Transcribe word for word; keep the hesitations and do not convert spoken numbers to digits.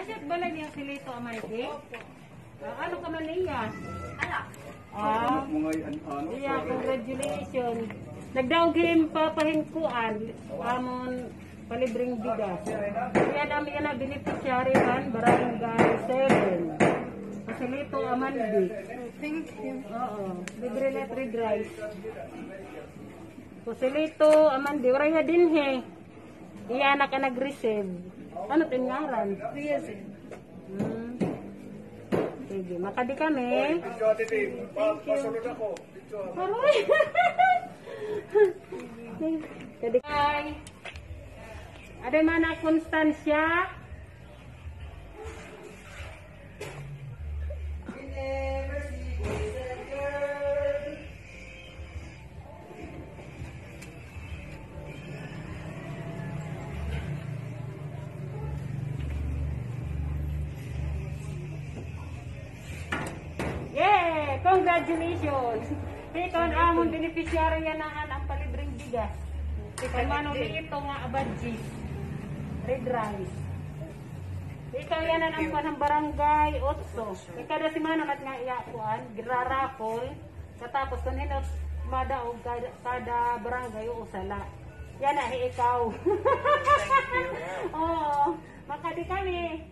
Balay niya si Lito Amante? Ah, ano ka man niya? Ala. Ah, mga an-, ano, iya, sorry. Congratulations. Nagdaog hin papahinkuan, amon palibreng bigas. Iya, dami yan na beneficiary kan Barangay seven. Si Lito Amante. Thank you. Oo, libre na red rice. Si Lito Amante, waray na dinhi. Iya, anak an nag-receive. Ano it im ngaran? Riazel. Hmm. Sige, makadi kami. Oy, picture, Ate Tim. Pa-, pasunod ako. Picture. Aroy. Kadi kay. Ade man na Constancia. Yay! Congratulations! Ikaw an amon beneficiary yana han palibreng bigas. Ikaw, Mano Lito nga abadji. Red rice. Ikaw yana an amon han barangay otso. Kada semana man nga iya kuan, ginraraffle. Katapos kun hin-o it madaog kada, kada barangay, usa la. Yana hi ikaw. Oo. Makadi kami.